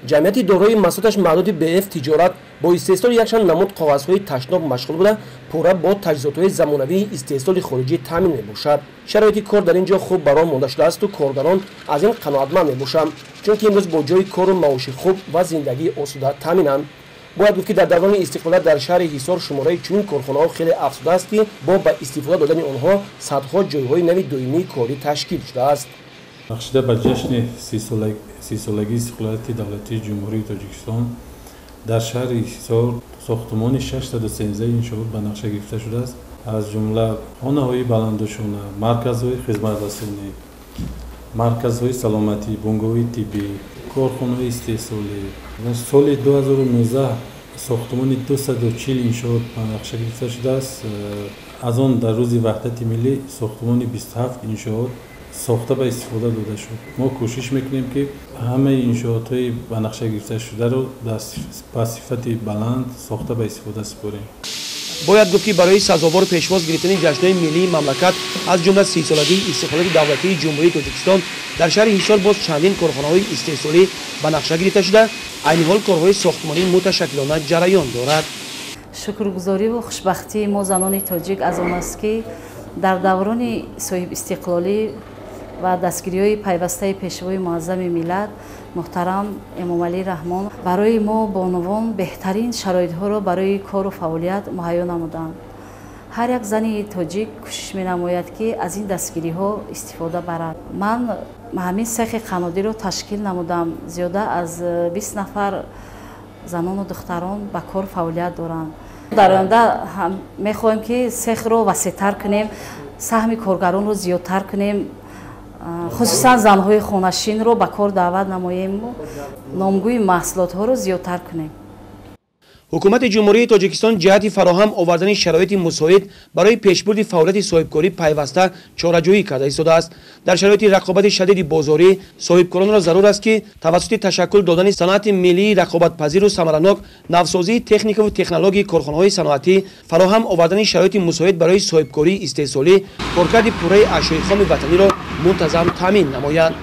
Ҷамъияти дорои маҳсулоташ маҳдуди БФ тиҷорат бо истеҳсоли якчанд намуд коғазҳои ташноб машғул буда, пурра бо таҷҳизотҳои замонавии истеҳсоли хориҷӣ таъмин мебошад. Шароити кор дар ин ҷо хуб баром монда шудаасту коргарон аз ин қаноатманд мебошанд, чунки имрӯз бо ҷойи кору маоши хуб ва зиндагии осуда таъминанд. Бояд гуфт, ки дар даврони истиқлолият дар шаҳри Ҳисор шумораи чунин корхонаҳо хеле афзудааст, ки бо ба истифода додани онҳо садҳо ҷойҳои нави доимии корӣ ташкил шудааст. Бахшида ба ҷашни 30-солагии истиқлолияти давлатии Ҷумҳурии Тоҷикистон дар шаҳри Ҳисор сохтумони 613 иншоот ба нақша гирифта шудааст. Аз ҷумла хонаҳои баландошона, марказҳои хизматрасонӣ, марказҳои саломатӣ, бунгоҳҳои тиббӣ, корхонаҳои истеҳсолӣ. Соли 2019 сохтумони 240 иншоот ба нақша гирифта шудааст. Аз он дар рӯзи Ваҳдати миллӣ сохтумони 27 иншоот сохта ба истифода дода шуд. Мо кӯшиш мекунем, ки ҳамаи иншоотҳои ба нақша гирифта шударо ба сифати баланд сохта ба истифода супорем. Бояд гуфт, ки барои сазовор пешвоз гирифтани ҷашнҳои миллии мамлакат, аз ҷумла 30-солагии истиқлолияти давлатии Ҷумҳурии Тоҷикистон, дар шаҳри Ҳисор боз чандин корхонаҳои истеҳсолӣ ба нақша гирифта шуда, айни ҳол корҳои сохтмонӣ муташаккилона ҷараён дорад. Шукргузориву хушбахтии мо, занони тоҷик, аз он аст, ки дар даврони соҳибистиқлолӣ ва дастгириҳои пайвастаи Пешвои муаззами миллат муҳтарам Эмомалӣ Раҳмон барои мо бонувон беҳтарин шароитҳоро барои кору фаъолият муҳайё намуданд. Ҳар як зани тоҷик кӯшиш менамояд, ки аз ин дастгириҳо истифода барад. Ман ҳамин сехи қаннодиро ташкил намудам. Зиёда аз 20 нафар занону духтарон ба кор фаъолият доранд. Дар оянда мехоҳем, ки сехро васеътар кунем, саҳми коргаронро зиёдтар кунем, хусусан занҳои хонашинро ба кор даъват намоему номгӯи маҳсулотҳоро зиёдтар кунем. Ҳукумати Ҷумҳурии Тоҷикистон ҷиҳати фароҳам овардани шароити мусоид барои пешбурди фаъолияти соҳибкорӣ пайваста чораҷӯӣ карда истодааст. Дар шароити рақобати шадиди бозорӣ соҳибкоронро зарур аст, ки тавассути ташаккул додани саноати миллии рақобатпазиру самаранок, навсозии техникаву технологияи корхонаҳои саноатӣ, фароҳам овардани шароити мусоид барои соҳибкории истеҳсолӣ, коркарди пурраи ашёи хоми ватаниро мунтазам таъмин намоянд.